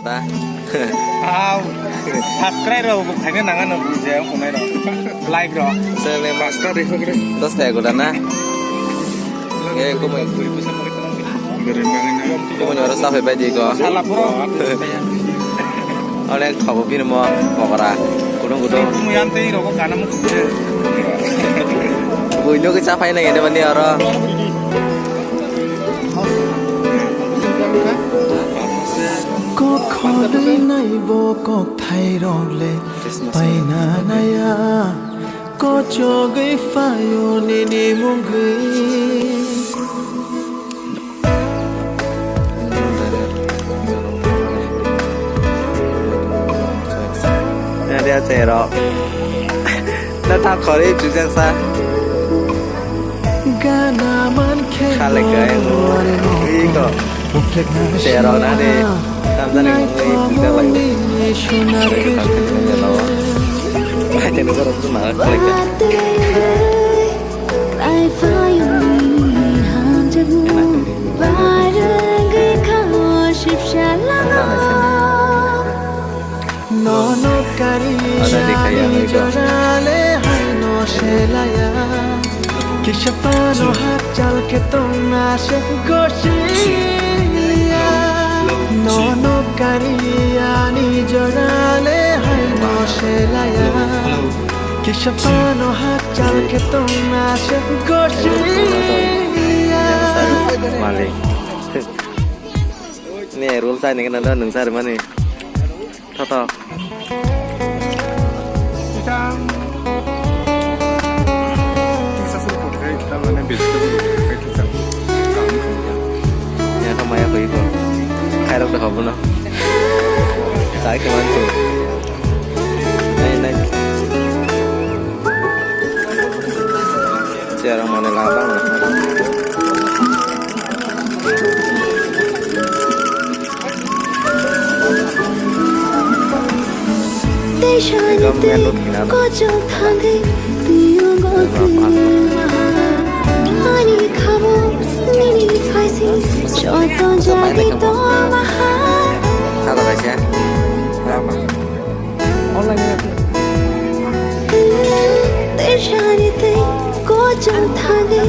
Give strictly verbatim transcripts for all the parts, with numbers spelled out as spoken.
Aw, subscribe rok bo khaina nang ano bujaya hunai rok, like rok. Sale mas ta rikho kre. Dos ta goda na. Eh, kumui. Kumui oro sapai bai di ko. Sala puro. Onek thobo bini mo pokora. Kudung kudung. Kumui amtei rok kana mo. Buino ke chapai na ngene bani oro. Kokhorwi naibo kokthairok le paina naya, kochogwi phaio nini mungwi. Ade acherok. Na ta khorwi chujak sa. Gana man khe Khale khe. Iko. Cherok na de. Tamjani mungwi chujak lai. Hai tene korok tu na khale khe. Nono kari ani jorale haino selaya. Kisa phano hakchal khe tongna se gosiliya. Nono kari ani jorale haino selaya. Kisa phano hakchal khe tongna se gosiliya. Malik. Ni rule sai ni kana nung sar mani. Tho tho. Ya kama ya koi ko. Khairok da hobo no. Sai khe man tu. Nai nai. Cherok mane labang. Tei sani tei kochok thangwi tiyungo tiyungo. Ani khabo nini phaisi joto jagwi tongma hai. Online. Tei sani tei kochok thangwi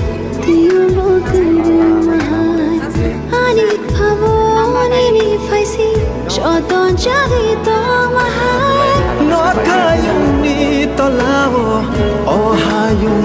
tiyungo tiyungo hai. Ani khabo nini phaisi joto jagwi tongma hai. Nokhayungni tolao o hayung.